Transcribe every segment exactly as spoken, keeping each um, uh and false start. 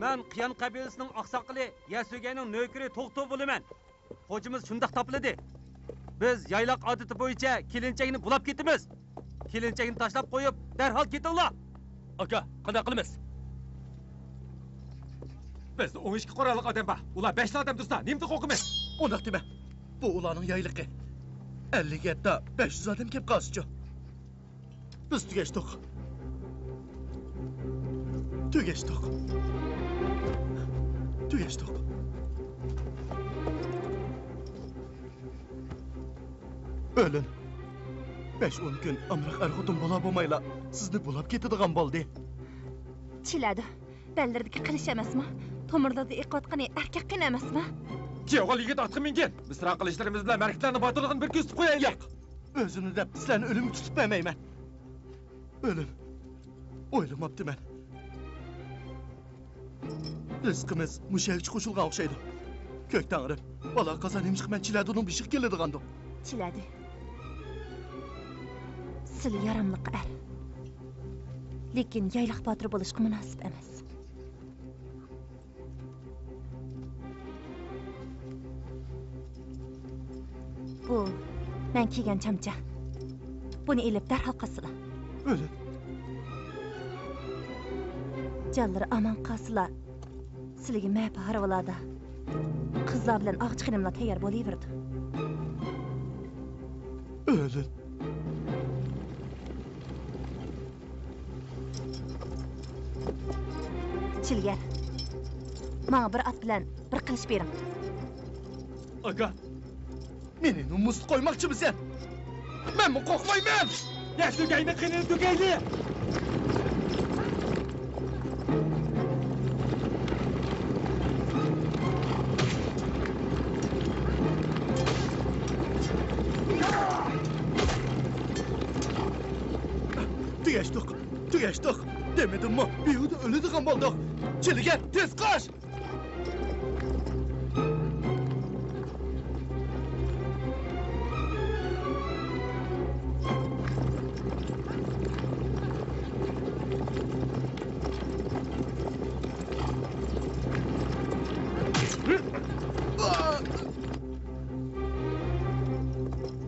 مەن قىيان قەبىلىسىنىڭ ئاقساقىلى يەسۈگەينىڭ نۆكىرى توغتو بولىمەن. خوجىمىز شۇنداق تاپىلىدى. بىز يايلاق ئادىتى بويىچە كېلىنچەكنى بۇلاپ كېتىمىز. كېلىنچەكنى تاشلاپ قويۇپ، دەرھال كېتىڭلار. ئاكا، قانداق قىلىمىز؟ بىزدە ئون ئىككى قوراللىق ئادەم بار. ئۇلار بەشلا ئادەم تۇرسا، نېمىدىن قورقىمىز؟ ئۇنداق دېمە. بۇ ئۇلارنىڭ يايلىقى. ئەللىك ھەتتا بەش يۈز ئادەم كەپ قالسىچۇ؟ بىز تۈگەشتۇق. تۈگەشتۇق. تۈگەشتۇق. ئۆلۈم. بەش-ئون كۈن ئامراق ئەر-خوتۇن بولا بولمايلا، سىزنى بۇلاپ كېتىدىغان بولدى. چىلەدۇ. بەللىرىدىكى قىلىچ ئەمەسمۇ؟ تومۇرلىرىدا ئېقىۋاتقىنى ئەركەك قېنى ئەمەسمۇ؟ كىيىۋالغان يىگىت ئاتقا مىنگەن. مىسرا قىلىچلىرىمىز بىلەن مەركىتلەرنىڭ باتۇرلۇقىنى بىر كۆرسىتىپ قويايلى. ياق. ئۆزۈمنى دەپ سىلەرنى ئۆلۈمگە تۇتۇپ بەرمەيمەن. ئۆلۈم. ئويلىماپتىمەن. رىزقىمىز مۇشەگىچە قوشۇلغان ئوخشايدۇ. كۆك تەڭرىم، بالا قازا نېمىشقا مەن چىلەدۇنىڭ بېشىغا كېلىدىغاندۇ؟ چىلەدۇ. سىلى ياراملىق ئەر. لېكىن يايلاق باتۇرى بولۇشقا مۇناسىپ ئەمەس. بۇ مەن كىيگەن چامچا. بۇنى ئېلىپ دەرھال قاچسىلا. ئۆلۈم. جانلىرى ئامان قالسىلا، سىلىگە مەپە ھارۋىلاردا قىزلار بىلەن ئاغچى خېنىملار تەييار بولۇۋېرىدۇ. ئۆلۈم. چىلگەر، ماڭا بىر ئات بىلەن بىر قىلىچ بېرىڭ. ئاكا. مېنى نومۇسسىز قويماقچىمىسەن؟ مەنمۇ قورقمايمەن! يەسۈگەينىڭ قېنىنى تۆكەيلى! تۈگەشتۇق، تۈگەشتۇق. دېمىدىممۇ، بىھۇدە ئۆلىدىغان بولدۇق. چىلگەر، تېز قاچ!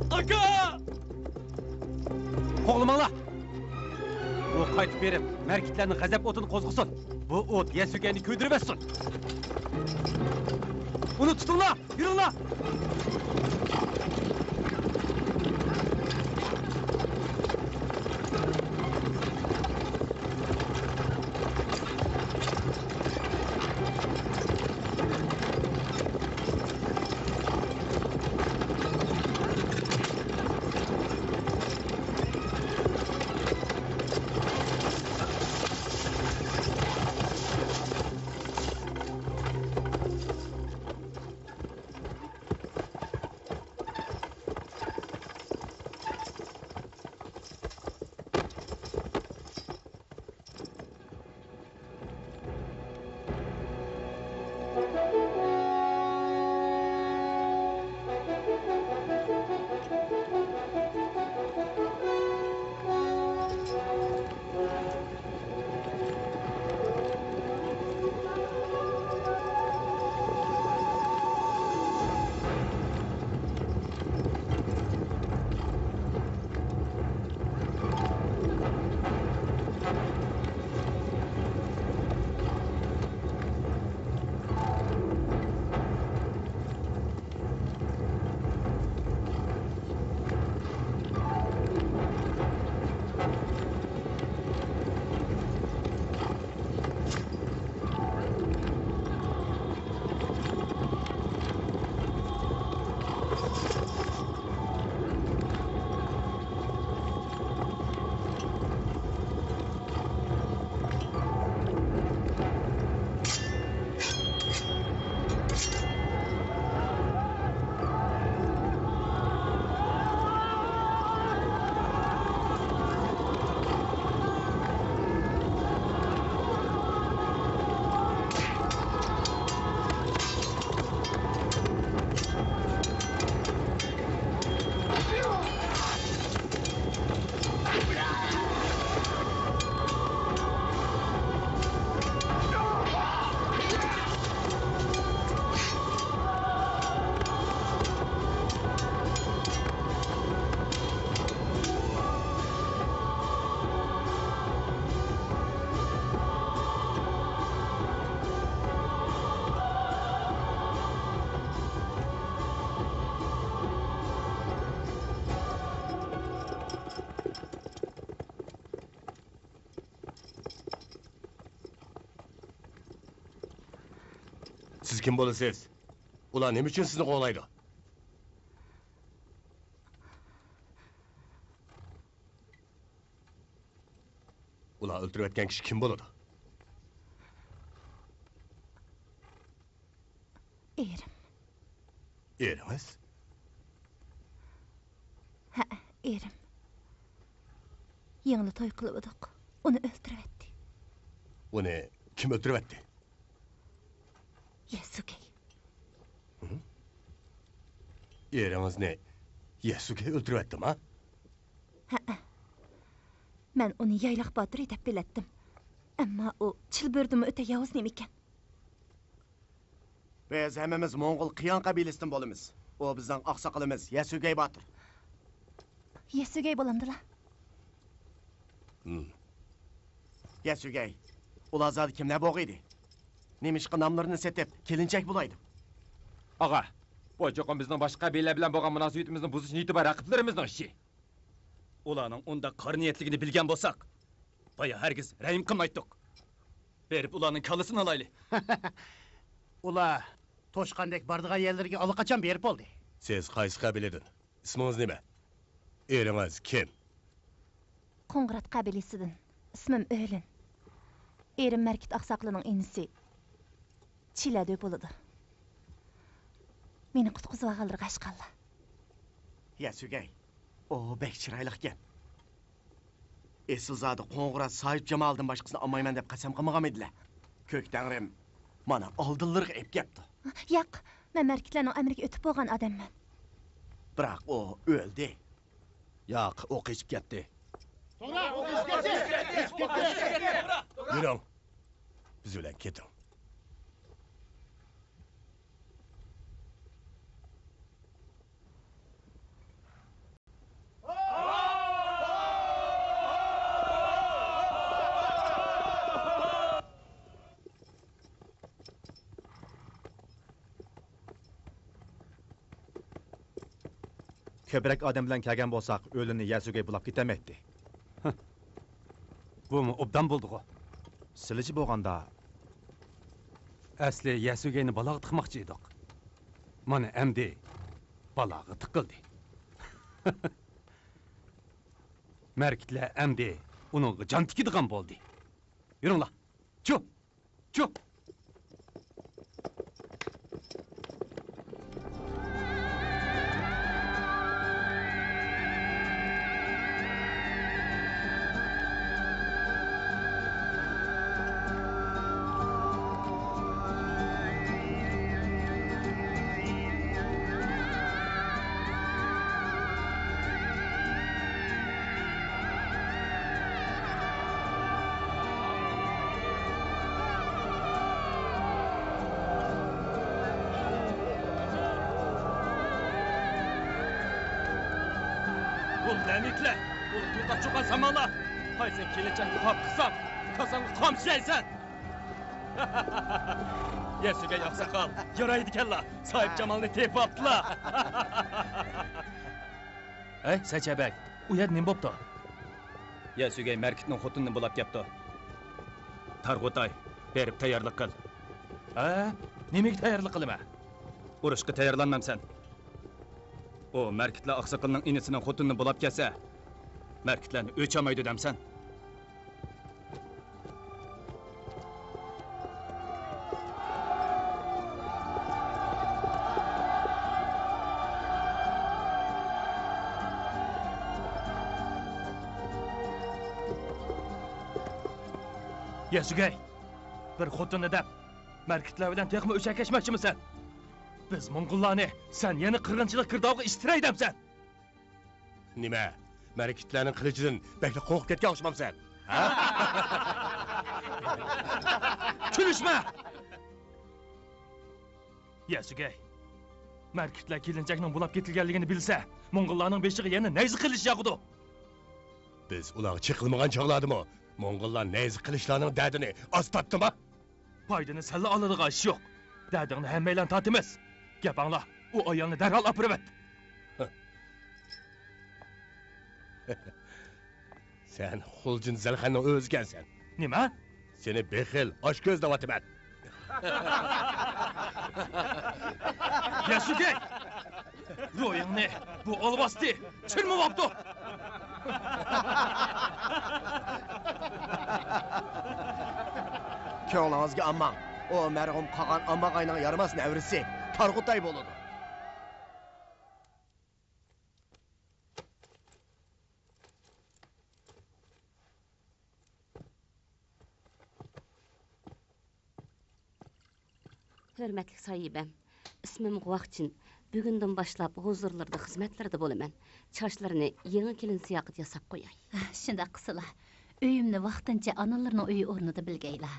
ئاكا! قوغلىماڭلار! ئۇ قايتىپ بېرىپ، مەركىتلەرنىڭ غەزەپ ئوتىنى قوزغىسۇن. بۇ ئوت يەسۈگەينى كۆيدۈرۈۋەتسۇن. ئۇنى تۇتۇڭلار! يۈرۈڭلار! سىز كىم بولىسىز؟ ئۇلار نېمە ئۈچۈن سىزنى قوغلايدۇ؟ ئۇلار ئۆلتۈرۈۋەتكەن كىشى كىم بولىدۇ؟ ئېرىم. ئېرىڭىز؟ ھەئە، ئېرىم. يېڭىلا توي قىلىۋىدۇق. ئۇنى ئۆلتۈرۈۋەتتى. ئۇنى كىم ئۆلتۈرۈۋەتتى؟ يەسۇگەي. ھە؟ ئېرىڭىزنى يەسۇگەي ئۆلتۈرۈۋەتتىما؟ ھەئە. مەن ئۇنى يايلاق باتۇرى دەپ بىلەتتىم. ئەمما ئۇ چىلبۆرىدىنمۇ ئۆتە ياۋۇز نېمىكەن. بىز ھەممىمىز موڭغۇل قىياڭ قەبىلىسىدىن بولىمىز. ئۇ بىزنىڭ ئاقساقىلىمىز يەسۇگەي باتۇر. يەسۇگەي بولامدىلا؟ ھىم. يەسۇگەي، ئۇلار زادى كىملەر بولغىيدى؟ نېمىشقا ناملىرىنى سېتىپ، كېلىنچەك بۇلايدۇ؟ ئاغا، بۇ چوقۇم بىزنىڭ باشقا قەبىلىلەر بىلەن بولغان مۇناسىۋىتىمىزنى بۇزۇش نىيىتى بار رەقىبلىرىمىزنىڭ ئىشى. ئۇلارنىڭ ئۇنداق قارا نىيەتلىكىنى بىلگەن بولساق، بايا ھەرگىز رەھىم قىلمايتتۇق. بېرىپ ئۇلارنىڭ كاللىسىنى ئالايلى. ئۇلار توشقاندەك بارىدىغان يەرلىرىگە ئاللىقاچان بېرىپ بولدى. سىز قايسى قەبىلىدىن؟ ئىسمىڭىز نېمە؟ ئېرىڭىز كىم؟ قوڭغۇرات قەبىلىسىدىن. ئىسمىم ئۆلۈن. ئېرىم مەركىت ئاقساقىلىنىڭ ئىنىسى. چىلەدۆ بولىدۇ. مېنى قۇتقۇزۇۋالغانلىرىغا ھەشقاللا. يەسۇگەي، ئۇ بەك چىرايلىقكەن. ئېسىلزادە قوڭغۇرات ساھىبجامالدىن باشقىسىنى ئالمايمەن دەپ قەسەم قىلمىغانمىدىلە؟ كۆك تەڭرىم مانا ئالدىلىرىغا ئېلىپ كەپتۇ. ياق، مەن مەركىتلەرنىڭ ئەمرىگە ئۆتۈپ بولغان ئادەممەن. بىراق ئۇ ئۆلدى. ياق، ئۇ قېچىپ كەتتى. توغرا، ئۇ قېچىپ كەتتى. قېچىپ كەتتى. يۈرۈڭ. بىز بىلەن كېتىڭ. كۆپرەك ئادەم بىلەن كەلگەن بولساق، ئۆلۈنى يەسۇگەي بۇلاپ كېتەلمەيتتى. ھە. بۇمۇ ئوبدان بولدىغۇ. سىلىچە بولغاندا، ئەسلى يەسۇگەينى بالاغا تىقماقچى ئىدۇق. مانا ئەمدى بالاغا تىقىلدى. مەركىتلەر ئەمدى ئۇنىڭغا جان تىكىدىغان بولدى. يۈرۈڭلار. چۇ! چۇ! بۇ لەنىتلەر! بۇ قىلغان چوقان سامانلار! ھاي، سەن كېلىنچەكنى خاپ قىلساڭ، كاساڭغا قامچا يەيسەن! يەسۇگەي ئاقساقال، يارايدىكەنلا، ساھىبجامالنى تېپىۋاپتىلا! ھەي، سەچەبەگ، ئۇ يەردە نېمە بوپتۇ؟ يەسۇگەي مەركىتنىڭ خوتۇنىنى بۇلاپ كەپتۇ. تارغۇتاي، بېرىپ تەييارلىق قىل. ھە؟ نېمىگە تەييارلىق قىلىمەن؟ ئۇرۇشقا تەييارلانمامسەن؟ ئۇ مەركىتلەر ئاقساقىلىنىڭ ئىنىسىنىڭ خوتۇنىنى بۇلاپ كەلسە، مەركىتلەرنى ئۆچ ئالمايدۇ دەمسەن؟ يەسۇگەي، بىر خوتۇننى دەپ، مەركىتلەر بىلەن تېخىمۇ ئۆچەكلەشمەكچىمىسەن؟ بىز موڭغۇللارنى سەن يەنە قىرغىنچىلىق گىردابىغا ئىتتىرەي دەمسەن؟ نېمە، مەركىتلەرنىڭ قىلىچىدىن بەكلا قورقۇپ كەتكەن ئوخشىمامسەن؟ ھە؟ كۈلۈشمە! يەسۇگەي، مەركىتلەر كېلىنچەكنىڭ بۇلاپ كېتىلگەنلىكىنى بىلسە، موڭغۇللارنىڭ بېشىغا يەنە نەيزە قىلىچ ياغىدۇ. بىز ئۇلارغا چېقىلمىغان چاغلاردىمۇ، موڭغۇللار نەيزە قىلىچلارنىڭ دەردىنى ئاز تارتتىما؟ پايدىنى سەنلا ئالىدىغان ئىش يوق. دەردىڭنى ھەممەيلەن تارتىمىز. گەپ ئاڭلا، ئۇ ئايالنى دەرھال ئاپىرىۋەت. سەن خۇلجىن زەلخەننىڭ ئۆزىكەنسەن. نېمە؟ سېنى بېخىل، ئاچكۆز دەۋاتىمەن. يەسۈگەي! روھىڭنى بۇ ئالۋاستى چىرمىۋاپتۇ! كۆڭلىڭىزگە ئالماڭ. ئۇ مەرھۇم قاغان ئامباغاينىڭ يارىماس نەۋرىسى تارغۇتاي بولىدۇ. ھۆرمەتلىك ساھىبەم، ئىسمىم غۇۋاخچىن. بۈگۈندىن باشلاپ ھۇزۇرلىرىدا خىزمەتلىرىدە بولىمەن. چاچلىرىنى يېڭى كېلىن سىياقىدا ياساپ قوياي. شۇنداق قىلسىلا. ئۆيۈمنى ۋاقتىنچە ئانىلىرىنىڭ ئۆيى ئورنىدا بىلگەيلا.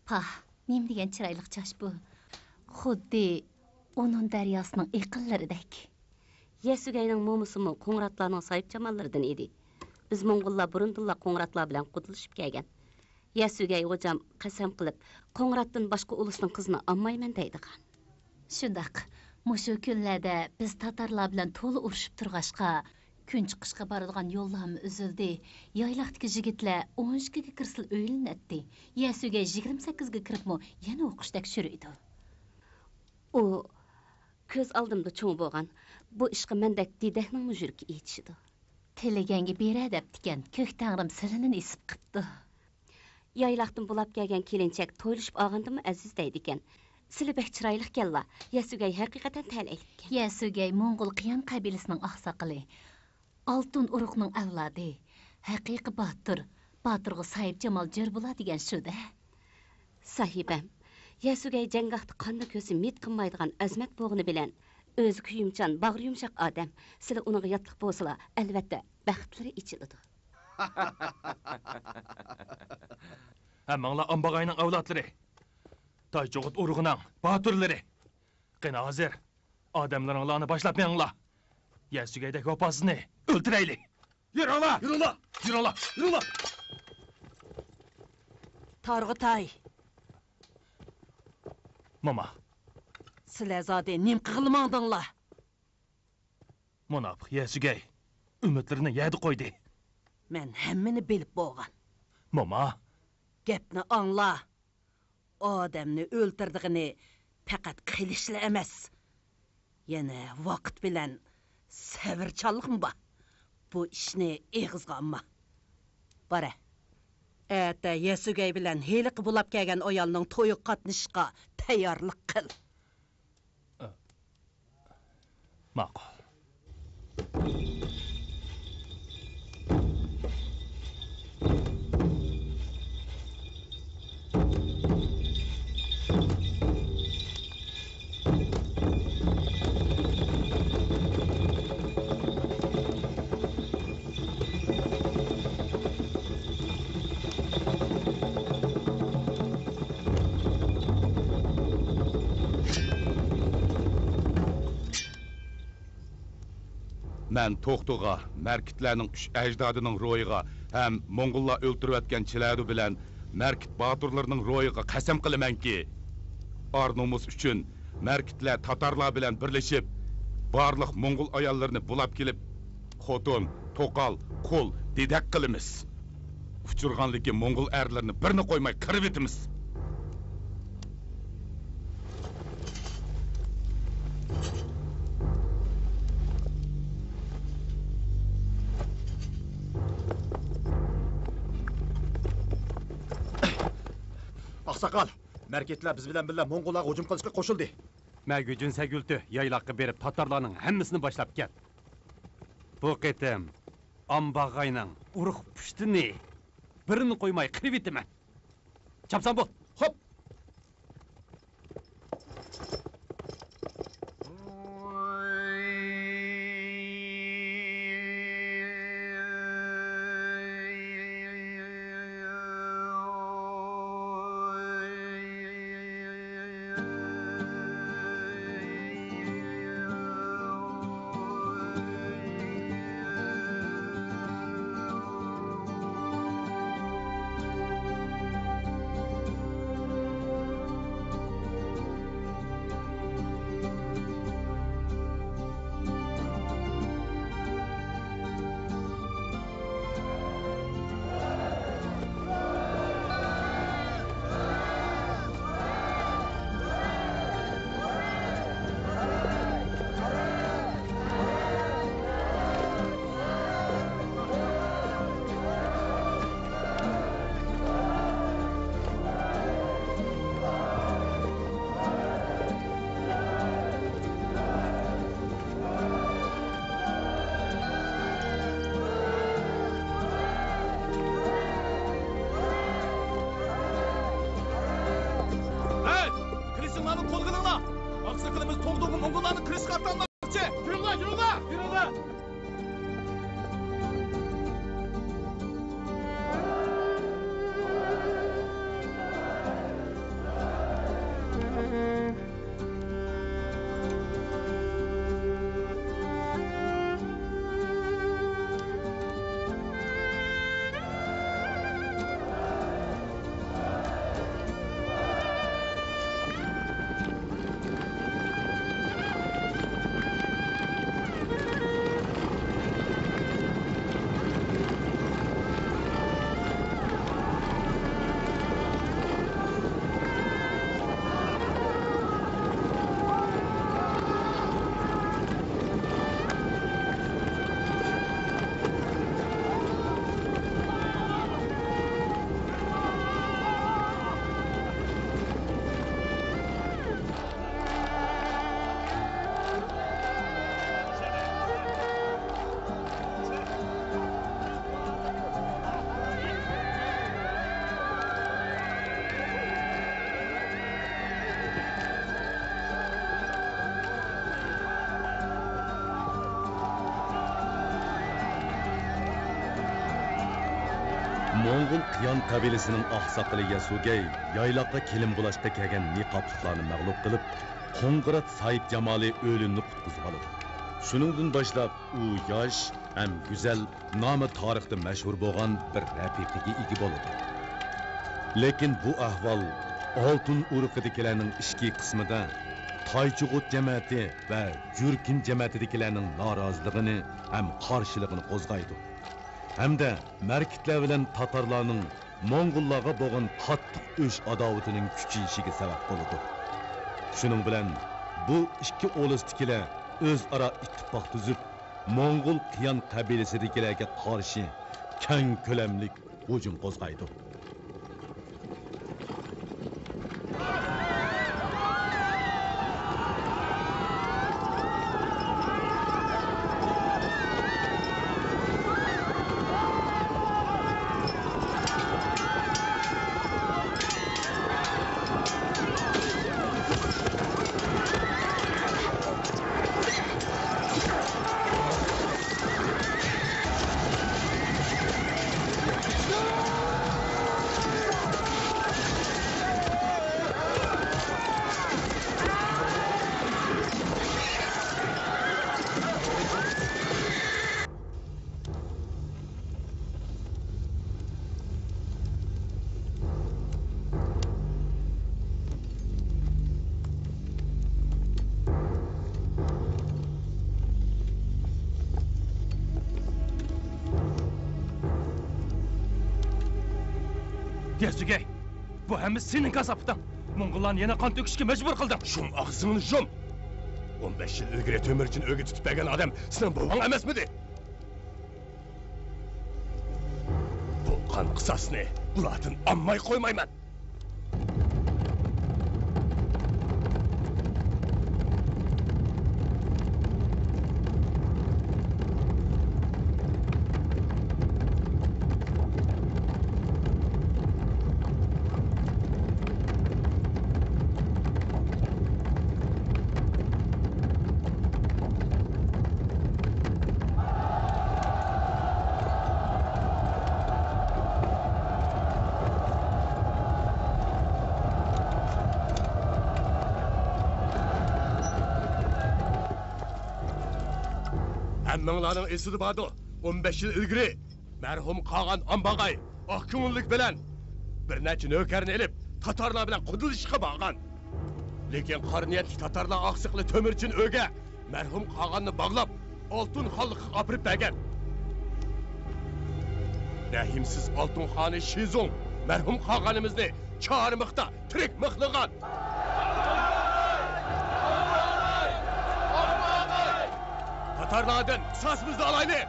پاھ، نېمە دېگەن چىرايلىق چاچ بۇ. خۇددى ئۇنۇن دەرياسىنىڭ ئېقىنلىرىدەك. يەسۈگەينىڭ مومىسىمۇ قوڭغۇراتلارنىڭ ساھىبجاماللىرىدىن ئىدى. بىز موڭغۇللار بۇرۇندىنلا قوڭغۇراتلار بىلەن قۇدىلىشىپ كەلگەن. يەسۈگەي غوجام قەسەم قىلىپ، قوڭغۇراتتىن باشقا ئۇلۇسنىڭ قىزىنى ئالمايمەن دەيدىغان. شۇنداق. مۇشۇ كۈنلەردە بىز تاتارلار بىلەن تولا ئۇرۇشۇپ تۇرغاچقا، كۈن چىقىشقا بارىدىغان يوللارمۇ ئۈزۈلدى، يايلاقتىكى يىگىتلەر ئون ئىككىگە كىرسىلا ئۆيلىنەتتى. يەسۈگەي يىگىرمە سەككىزگە كىرىپمۇ يەنە ئوقۇشتەك چۈشۈرىدۇ. ئۇ كۆز ئالدىمدا چوڭ بولغان. بۇ ئىشقا مەندەك دېدەكنىڭمۇ يۈرىكى ئېچىشىدۇ. تىلىگەنگە بېرە دەپتىكەن، كۆك تەڭرىم سىلىنى نېسىپ قىپتۇ. يايلاقتىن بولاپ كەلگەن كېلىنچەك تويلىشىپ ئالغاندىمۇ ئەزىز دەيدىكەن. سىلى بەك چىرايلىقكەنلا، يەسۈگەي ھەقىقەتەن تەلەيلىككەن. يەسۈگەي موڭغۇل قىيان قەبىلىسىنىڭ ئاقساقىلى. ئالتۇن ئۇرۇقنىڭ ئەۋلادى. ھەقىقىي باتۇر. باتۇرغا ساھىبجامال جور بولا دېگەن شۇ-دە. ساھىبەم، يەسۈگەي جەڭگاھتا قاننى كۆرسە مىت قىلمايدىغان ئەزىمەت بولغىنى بىلەن، ئۆزى كۆيۈمچان، باغرى يۇمشاق ئادەم. سىلى ئۇنىڭغا ياتلىق بولسىلا، ئەلۋەتتە، بەختلىرى ئېچىلىدۇ. ھەممىڭلار ئامباغاينىڭ ئەۋلادلىرى. تايچوغۇت ئۇرۇقىنىڭ باتۇرلىرى. قېنى ھازىر ئادەملىرىڭلارنى باشلاپ مېڭىڭلار. يەسۈگەيدەك ۋاپاسىزنى ئۆلتۈرەيلى. يۈرۈڭلار! يۈرۈڭلار! يۈرۈڭلار! يۈرۈڭلار! تارغۇتاي! موما. سىلەر زادى نېمە قىلغىلى ماڭدىڭلار؟ مۇناپىق يەسۈگەي ئۈمىدلىرىنى يەردە قويدى. مەن ھەممىنى بىلىپ بولغان. موما. گەپنى ئاڭلا. ئادەمنى ئۆلتۈرىدىغىنى پەقەت قىلىچلا ئەمەس، يەنە ۋاقىت بىلەن سەۋرچانلىقمۇ بار. بۇ ئىشنى ئېغىزغا ئالما. بارە. ئەتە يەسۈگەي بىلەن ھېلىقى بولاپ كەلگەن ئايالنىڭ تويىغا قاتنىشىشقا تەييارلىق قىل. ماقۇل. مەن توختىغا، مەركىتلەرنىڭ ئۈچ ئەجدادىنىڭ روھىغا ھەم موڭغۇللار ئۆلتۈرۈۋەتكەن چىلەدۇ بىلەن مەركىت باتۇرلىرىنىڭ روھىغا قەسەم قىلىمەنكى، ئار-نومۇس ئۈچۈن مەركىتلەر تاتارلار بىلەن بىرلىشىپ، بارلىق موڭغۇل ئاياللىرىنى بۇلاپ كېلىپ، خوتۇن، توقال، قۇل، دېدەك قىلىمىز. ئۇچرىغانلىكى موڭغۇل ئەرلىرىنى بىرنى قويماي قىرىۋېتىمىز. ئاقساقال، مەركىتلەر بىز بىلەن بىللە موڭغۇللارغا ھۇجۇم قىلىشقا قوشۇلدى. مەگۈجۈن سەگۈلتۈ يايلاققا بېرىپ، تاتارلارنىڭ ھەممىسىنى باشلاپ كەل. بۇ قېتىم ئامباغاينىڭ ئۇرۇق پۇشتىنى بىرىنى قويماي قىرىۋېتىمەن. چاپسان بول. خوپ. ئەسقەر تاللاماقچى. يۈرۈڭلار، يۈرۈڭلار! يۈرۈڭلار! موڭغۇل قىيان قەبىلىسىنىڭ ئاقساقىلى يەسۇگەي يايلاققا كېلىن بولاشقا كەلگەن نىقابلىقلارنى مەغلۇپ قىلىپ، قوڭغۇرات ساھىبجامالى ئۆلۈمنى قۇتقۇزۇۋالىدۇ. شۇنىڭدىن باشلاپ ئۇ ياش ھەم گۈزەل، نامى تارىختا مەشھۇر بولغان بىر رەپىقىگە ئىگە بولىدۇ. لېكىن بۇ ئەھۋال ئالتۇن ئۇرۇقىدىكىلەرنىڭ ئىچكى قىسمىدا تايچۇغۇت جەمەتى ۋە جۈركىن جەمەتىدىكىلەرنىڭ نارازىلىقىنى ھەم قارشىلىقىنى قوزغايدۇ. ھەمدە مەركىتلەر بىلەن تاتارلارنىڭ موڭغۇللارغا بولغان قاتتىق ئۆچ-ئاداۋىتىنىڭ كۈچىيىشىگە سەۋەب بولىدۇ. شۇنىڭ بىلەن بۇ ئىككى ئۇلۇستىكىلەر ئۆزئارا ئىتتىپاق تۈزۈپ، موڭغۇل قىيان قەبىلىسىدىكىلەرگە قارشى كەڭ كۆلەملىك ھۇجۇم قوزغايدۇ. يەسۇگەي، بۇ ھەممىسى سېنىڭ كاساپىتىڭ. موڭغۇللارنى يەنە قان تۆكۈشكە مەجبۇر قىلدىڭ. شۇڭ ئاغزىڭنى يۇم. ئون بەش يىل ئىلگىرى تۆمۈرچىنى ئۆيگە تۇتۇپ بەرگەن ئادەم سېنىڭ بوۋاڭ ئەمەسمىدى؟ بۇ قان قىساسنى بۇلاردىن ئالماي قويمايمەن. ھەممىڭلارنىڭ ئېسىدە باردۇ، ئون بەش يىل ئىلگىرى مەرھۇم قاغان ئامباغاي ئاق كۆڭۈللۈك بىلەن بىر نەچچە نۆكەرنى ئېلىپ، تاتارلار بىلەن قۇدىلىشىشقا بارغان. لېكىن قارا نىيەتلىك تاتارلار ئاقساقىلى تۆمۈرچىنى ئۆيگە مەرھۇم قاغاننى باغلاپ، ئالتۇن خانلىققا ئاپىرىپ بەرگەن. رەھىمسىز ئالتۇن خانى شىزۇڭ مەرھۇم قاغانىمىزنى چارمىقتا تىرىك مىخلىغان. تاتارلاردىن قىساسىمىزنى ئالايلى!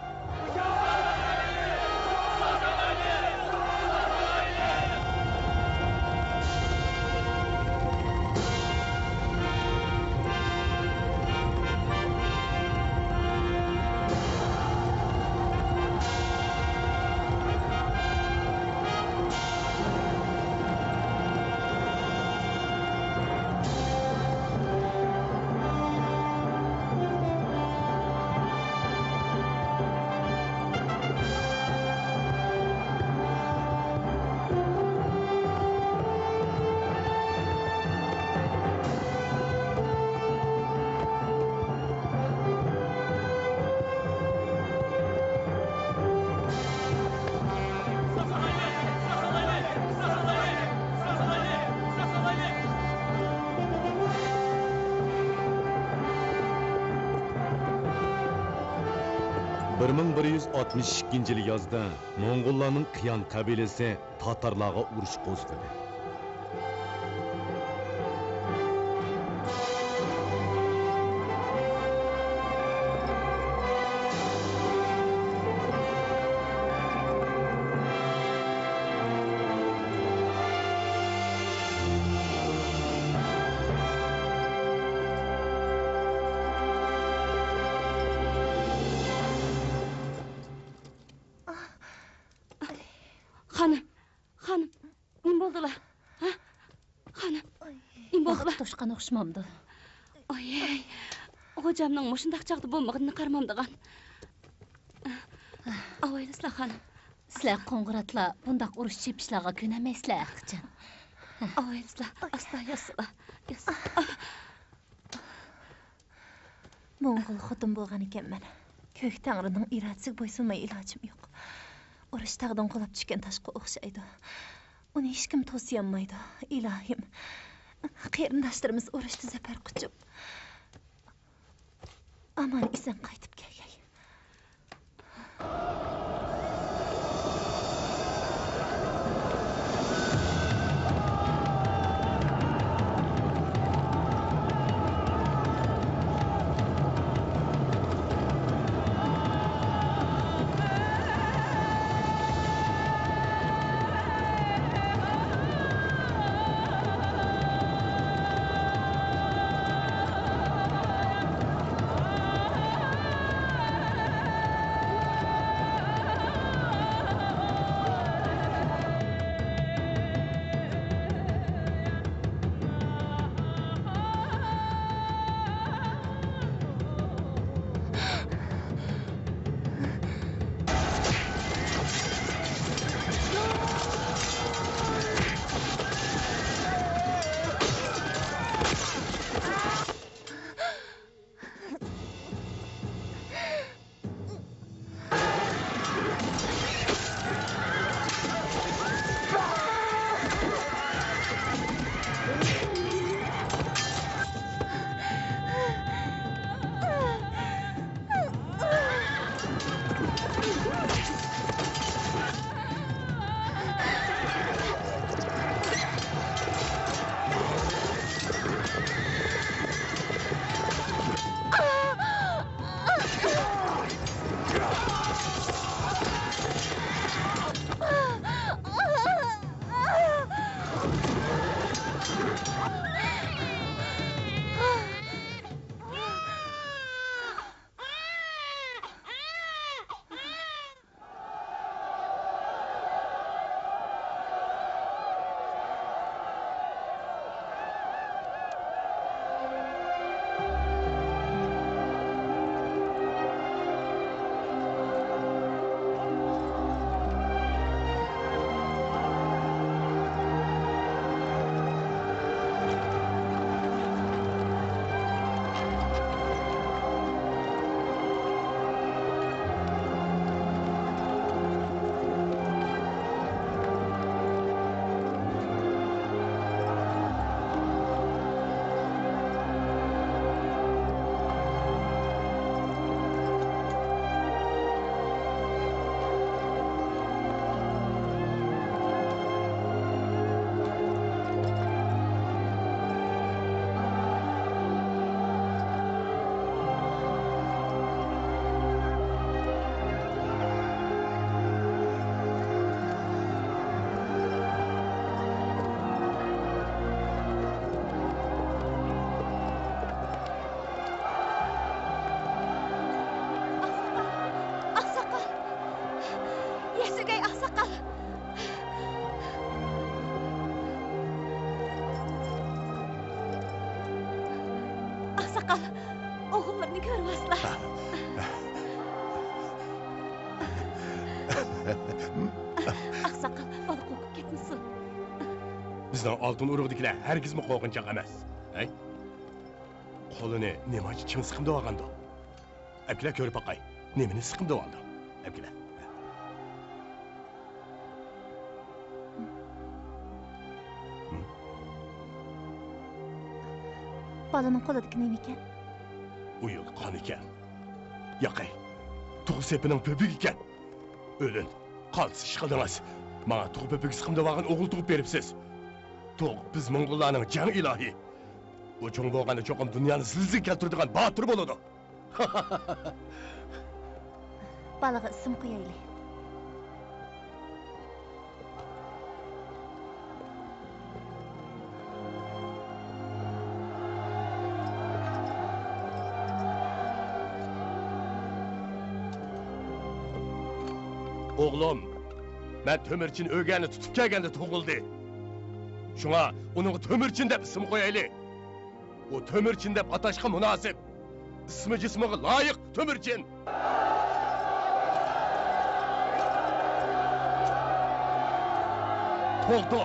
بىر مىڭ بىر يۈز ئاتمىش ئىككىنچى يىلى يازدا موڭغۇللارنىڭ قىيان قەبىلىسى تاتارلارغا ئۇرۇش قوزغىدى. خانىم، خانىم، نېمە بولدىلا؟ ھە؟ خانىم، نېمە بولدىلا؟ ۋاقىت توشقان ئوخشىمامدۇ؟ ئايەي، غوجامنىڭ مۇشۇنداق چاغدا بولمىغىنىنى قارىمامدىغان. ئاۋايلىسىلا، خانىم. سىلەر قوڭغۇراتلار بۇنداق ئۇرۇش چېپىشلارغا كۆنەلمەيسىلەر، ئەخچەن. ئاۋايلىسىلا، ئاستا ياسىلا، ياسىلا. موڭغۇل خوتۇن بولغان ئىكەنمەن. كۆك تەڭرىنىڭ ئىرادىسىگە بويسۇنماي ئىلاجىم يوق. ئۇرۇش تاغدىن قۇلاپ چۈشكەن تاشقا ئوخشايدۇ. ئۇنى ھېچكىم توسىيالمايدۇ. ئىلاھىم، قېرىنداشلىرىمىز ئۇرۇشتا زەپەر قۇچۇپ، ئامان ئېسەن قايتىپ كەلگەي. ئاقساقال! يەسلىگەي ئاقساقال! ئاقساقال، ئوغۇللىرىنى كۆرۈۋالسىلا. ئاقساقال، بالا قورقۇپ كەتمىسۇن. بىزنىڭ ئالتۇن ئۇرۇقدىكىلەر ھەرگىزمۇ قورقۇنچاق ئەمەس. ھەي! قولىنى نېمانچە چىڭ سىقىمدىۋالغاندۇ؟ ئەپكىلە كۆرۈپ باقاي، نېمىنى سىقىمدىۋالدى؟ ئەپكىلە. بالىنىڭ قولىدىكى نېمىكەن؟ ئۇيۇل قان ئىكەن. ياقەي. تۇغ سېپىنىڭ پۆپۈكى ئىكەن. ئۆلۈن، قالتىس ئىش قىلدىڭىز. ماڭا تۇغ پۆپۈكى سىقىمدىۋالغان ئوغۇل تۇغۇپ بېرىپسىز. تۇغ بىز موڭغۇللارنىڭ جەڭ ئىلاھى. ئۇ چوڭ بولغاندا چوقۇم دۇنيانى زىلزىلە كەلتۈرىدىغان باتۇر بولىدۇ. بالىغا ئىسىم قويايلى. ئوغلۇم، مەن تۆمۈرچىن ئۆگەننى تۇتۇپ كەلگەندە تۇغۇلدى. شۇڭا ئۇنىڭغا تۆمۈرچىن دەپ ئىسىم قويايلى. ئۇ تۆمۈرچىن دەپ ئاتاشقا مۇناسىپ. ئىسمى جىسمىغا لايىق تۆمۈرچىن. توختو!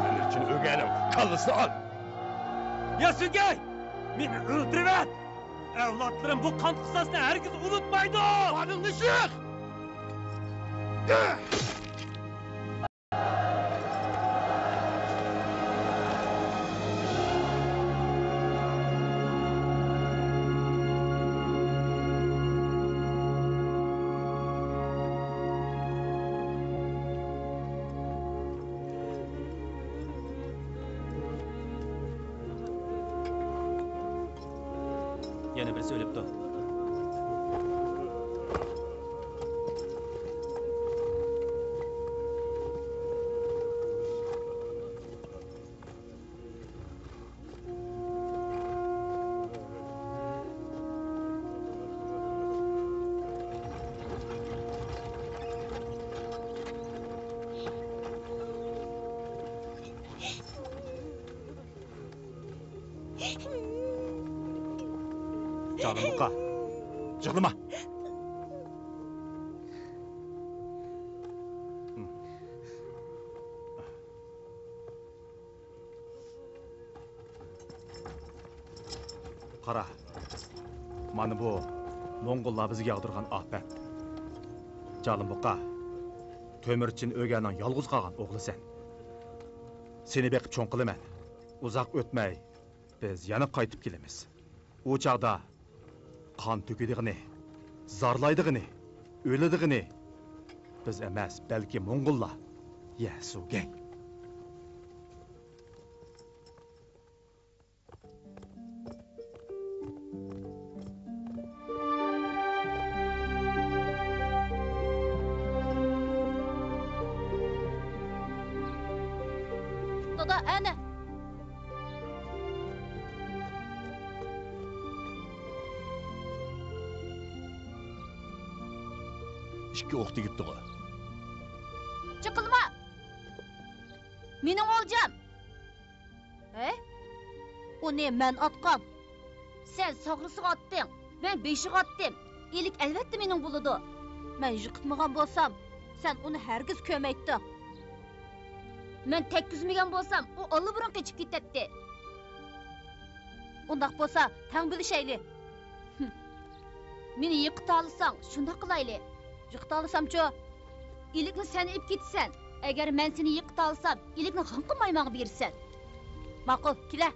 تۆمۈرچىن ئۆگەننىڭ كاللىسىنى ئال! يا سۈڭگەي! مېنى ئۆلتۈرۈۋەت! ئەۋلادلىرىم بۇ قان قىساسنى ھەرگىز ئۇنتۇمايدۇ! بارىڭنى چىق! يەنە بىرسى ئۆلۈپتۇ. جانىم بۇقا، يىغلىما. قارا، مانا بۇ موڭغۇللار بىزگە ياغدۇرغان ئاپەت. جالىم بۇقا، تۆمۈرچىن ئۆگەننىڭ يالغۇز قالغان ئوغلىسەن. سېنى بېقىپ چوڭ قىلىمەن. ئۇزاق ئۆتمەي، بىز يەنە قايتىپ كېلىمىز. ئۇ چاغدا قان تۆكىدىغىنى، زارلايدىغىنى، ئۆلىدىغىنى بىز ئەمەس، بەلكى موڭغۇللار. يە سۇگەي. دادا، ئەنە. ئىككى ئوق تېگىپتىغۇ. چىقىلما! مېنىڭ ئولجام! ھە؟ ئۇنى مەن ئاتقان. سەن ساغرىسىغا ئاتتىڭ، مەن بېشىغا ئاتتىم. ئىلىك ئەلۋەتتە مېنىڭ بولىدۇ. مەن يىقىتمىغان بولسام، سەن ئۇنى ھەرگىز كۆرمەيتتىڭ. مەن تەگكۈزمىگەن بولسام، ئۇ ئاللىبۇرۇن قېچىپ كېتەتتى. ئۇنداق بولسا، تەڭ بۆلۈشەيلى. ھىم. مېنى يىقىتالىساڭ، شۇنداق قىلايلى. يىقىتالىسامچۇ؟ ئىلىكنى سەن ئېلىپ كېتىسەن. ئەگەر مەن سېنى يىقىتالىسام، ئىلىكنى غىڭ قىلماي ماڭا بېرىسەن. ماقۇل، كېلە.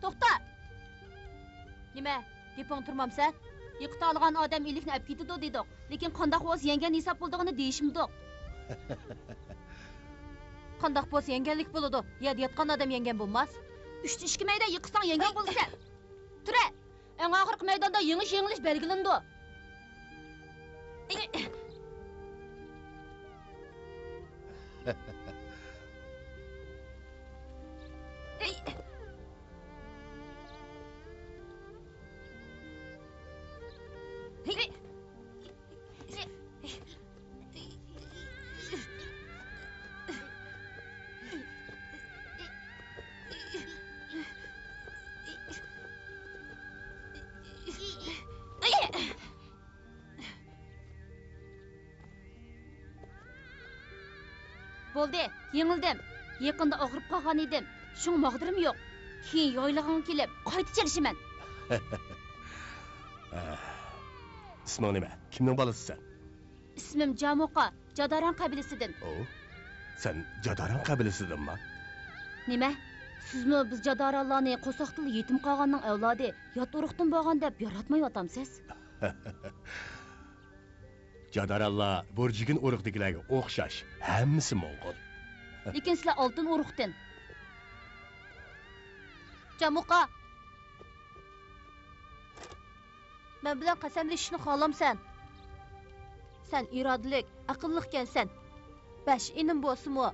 توختا! نېمە، گېپىڭ تۇرمامسەن؟ يىقىتالىغان ئادەم ئىلىكنى ئەپ كېتىدۇ دېدۇق، لېكىن قانداق بولسا يەڭگەن ھېساب بولىدىغىنى دېيىشمىدۇق. قانداق بولسا يەڭگەنلىك بولىدۇ، يەردە ياتقان ئادەم يەڭگەن بولماس. ئۈچتە ئىككى مەيدان يىقىتساڭ يەڭگەن بولىسەن. تۇرە! ئەڭ ئاخىرقى مەيداندا يېڭىش-يېڭىلىش بەلگىلىنىدۇ. بولدى، يېڭىلدىم. يېقىندا ئاغرىپ قالغان ئىدىم. شۇڭا ماغدۇرۇم يوق. كېيىن يايلىغىڭغا كېلىپ، قايتا چېلىشىمەن. ئىسمىڭ نېمە؟ كىمنىڭ بالىسى سەن؟ ئىسمىم جامۇقا، جاداران قەبىلىسىدىن. ئو، سەن جاداران قەبىلىسىدىنما؟ نېمە؟ سىزمۇ بىز جادارانلارنى قورساقتىلا يېتىم قالغاننىڭ ئەۋلادى، يات ئۇرۇقتىن بولغان دەپ ياراتمايۋاتامسىز؟ جادارانلار بۇرجىگىن ئۇرۇقىدىكىلەرگە ئوخشاش، ھەممىسى موڭغۇل. لېكىن سىلەر ئالتۇن ئۇرۇقتىن. جامۇقا! مەن بىلەن قەسەملىشىشنى خالامسەن؟ سەن ئىرادىلىك، ئەقىللىقكەنسەن. بەش ئىنىم بولسىمۇ،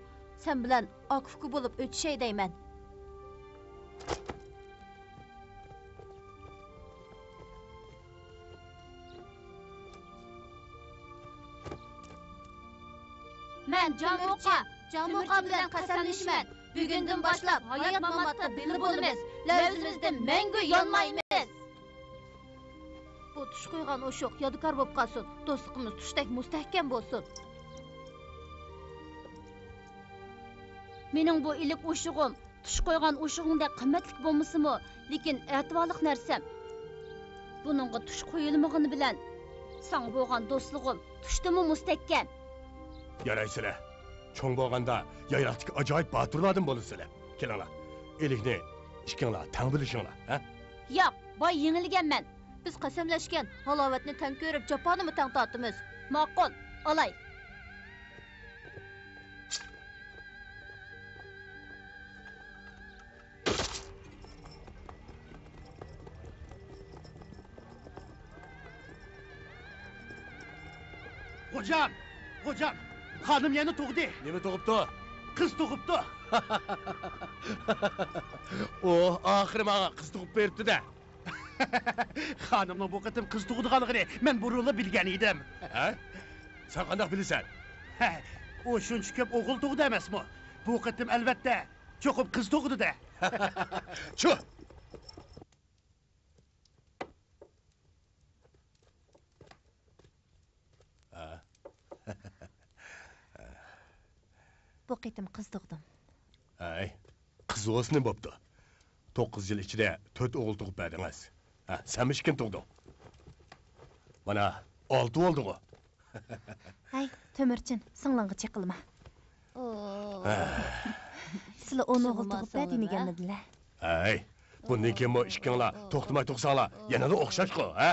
سەن بىلەن ئاكا-ئۇكا بولۇپ ئۆتۈشەي دەيمەن. مەن جامۇقا، جامۇقا بىلەن قەسەملىشىمەن. بۈگۈندىن باشلاپ ھايات-ماماتتا بىللە بولىمىز. لەۋزىمىزدىن مەڭگۈ يانمايمىز. بۇ تۇش قويغان ئوشۇق يادىكار بولۇپ قالسۇن. دوستلۇقىمىز تۇشتەك مۇستەھكەم بولسۇن. مېنىڭ بۇ ئىلىك ئوشۇغۇم تۇش قويغان ئوشۇغۇڭدەك قىممەتلىك بولمىسىمۇ، لېكىن ئەتىۋارلىق نەرسەم. بۇنىڭغا تۇش قويۇلمىغىنى بىلەن، ساڭا بولغان دوستلۇقۇم تۇشتىنمۇ مۇستەھكەم. يارايسىلە، چوڭ بولغاندا يايلاقتىكى ئاجايىپ باتۇرلاردىن بولىسىلە. كېلىڭلار، ئىلىكنى ئىككىڭلار تەڭ بۆلۈشۈڭلار، ھە؟ ياق، باي يېڭىلگەنمەن. بىز قەسەملەشكەن، ھالاۋەتنى تەڭ كۆرۈپ، جاپانىمۇ تەڭ تارتىمىز. ماقۇل، ئالاي. خوجام! خوجام! خانىم يەنە تۇغدى! نېمە تۇغۇپتۇ؟ قىز تۇغۇپتۇ! ئوھ، ئاخىرى ماڭا قىز تۇغۇپ بېرىپتۇ-دە! خانىمنىڭ بۇ قېتىم قىز تۇغىدىغانلىقىنى مەن بۇرۇنلا بىلگەن ئىدىم. ھە؟ سەن قانداق بىلىسەن؟ ھە، ئۇ شۇنچە كۆپ ئوغۇل تۇغدى ئەمەسمۇ؟ بۇ قېتىم ئەلۋەتتە چوقۇم قىز تۇغىدۇ-دە. چۇ! بۇ قېتىم قىز تۇغدۇم. ھەي، قىز بولسا نېمە بوپتۇ؟ توققۇز يىل ئىچىدە تۆت ئوغۇل تۇغۇپ بەردىڭىز. ھە، سەنمۇ ئىككىنى تۇغدۇڭ. مانا، ئالتە بولدىغۇ. ھەي، تۆمۈرچىن، سىڭلىڭغا چېقىلما. سىلە ئون ئوغۇل تۇغۇپ بەر دېمىگەنمىدىلە؟ ھەي، بۇندىن كېيىنمۇ ئىككىڭلار توختىماي تۇغساڭلار، يەنىلا ئوخشاشقۇ، ھە؟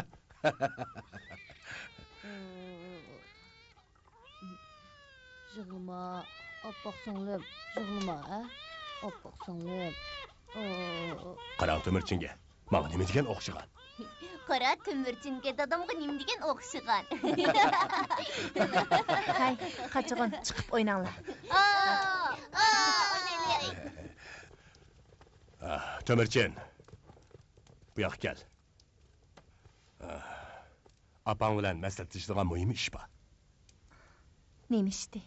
يىغلىما، ئاپپاق سىڭلىم، يىغلىما، ھە؟ ئاپپاق سىڭلىم. قاراڭ تۆمۈرچىنگە، ماڭا نېمە دېگەن ئوخشىغان؟ قارا تۆمۈرچىنگە، دادامغا نېمە دېگەن ئوخشىغان؟ ھەي، قاچىغۇن، چىقىپ ئويناڭلار. ئا، ئا، ئوينايلى. ئا، تۆمۈرچىن، بۇ ياققا كەل. ئاپاڭ بىلەن مەسلىھەتلىشىدىغان مۇھىم ئىش بار. نېمە ئىشتى؟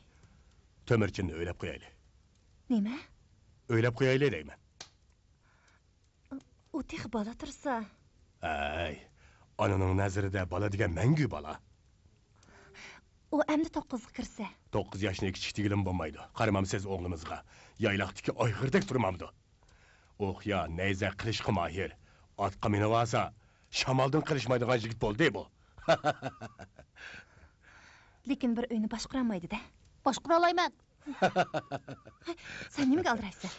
تۆمۈرچىننى ئۆيلەپ قويايلى. نېمە؟ ئۆيلەپ قويايلى دەيمەن. ئۇ تېخى بالا تۇرسا. ھەي، ئانىنىڭ نەزىرىدە بالا دېگەن مەڭگۈ بالا. ئۇ ئەمدى توققۇزغا كىرسە. توققۇز ياشنى كىچىك دېگىلىمۇ بولمايدۇ. قارىمامسىز ئوغلىمىزغا؟ يايلاقتىكى ئايغىردەك تۇرمامدۇ؟ ئوق يا نەيزە قىلىشقا ماھىر. ئاتقا مىنىۋالسا، شامالدىن قېلىشمايدىغان يىگىت بولدى بۇ. لېكىن بىر ئۆينى باشقۇرالمايدۇ-دە. باشقۇرالايمەن. سەن نېمىگە ئالدىرايسەن؟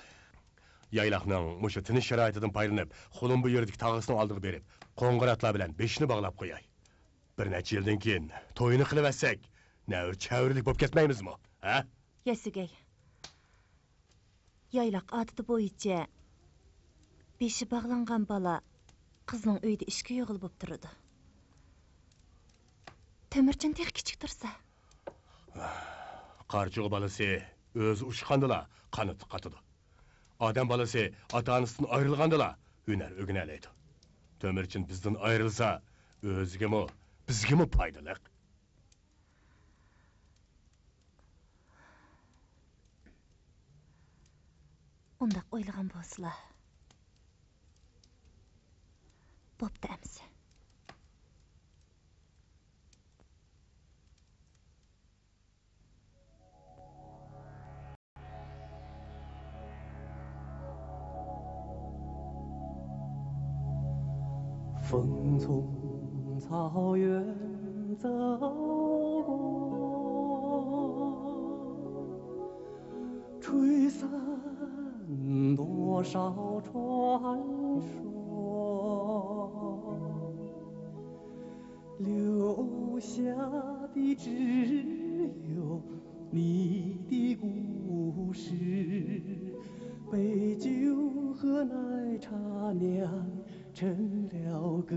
يايلاقنىڭ مۇشۇ تىنچ شارائىتىدىن پايدىلىنىپ، خۇلۇمبۇ يېرىدىكى تاغىسىنىڭ ئالدىغا بېرىپ، قوڭغۇراقلار بىلەن بېشىنى باغلاپ قوياي. بىر نەچچە يىلدىن كېيىن تويىنى قىلىۋەتسەك، نەۋرە چەۋرىلىك بولۇپ كەتمەيمىزمۇ؟ ھە؟ ياسۈگەي. يايلاق ئادىتى بويىچە بېشى باغلانغان بالا قىزنىڭ ئۆيىدە ئىشىك ئوغلى بولۇپ تۇرىدۇ. تۆمۈرچىن تېخى كىچىك تۇرسا. قارچۇغا بالىسى ئۆزى ئۇچقاندىلا قانىتى قاتىدۇ. ئادەم بالىسى ئاتا-ئانىسىدىن ئايرىلغاندىلا ھۈنەر ئۆگىنەلەيدۇ. تۆمۈرچىن بىزدىن ئايرىلسا، ئۆزىگىمۇ، بىزگىمۇ پايدىلىق. ئۇنداق ئويلىغان بولسىلا. بوپتۇ ئەمىسە. 风从草原走过，吹散多少传说，留下的只有你的故事，杯酒和奶茶酿成了歌。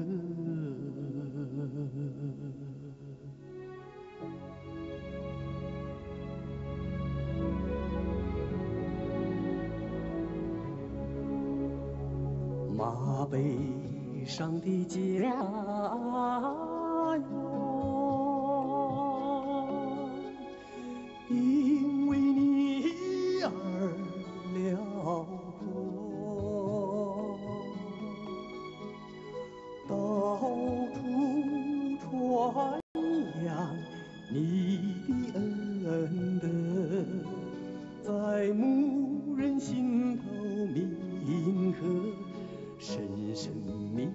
马背上的家园，因为你而辽阔。到处传扬你的恩德，在牧人心头铭刻，深深铭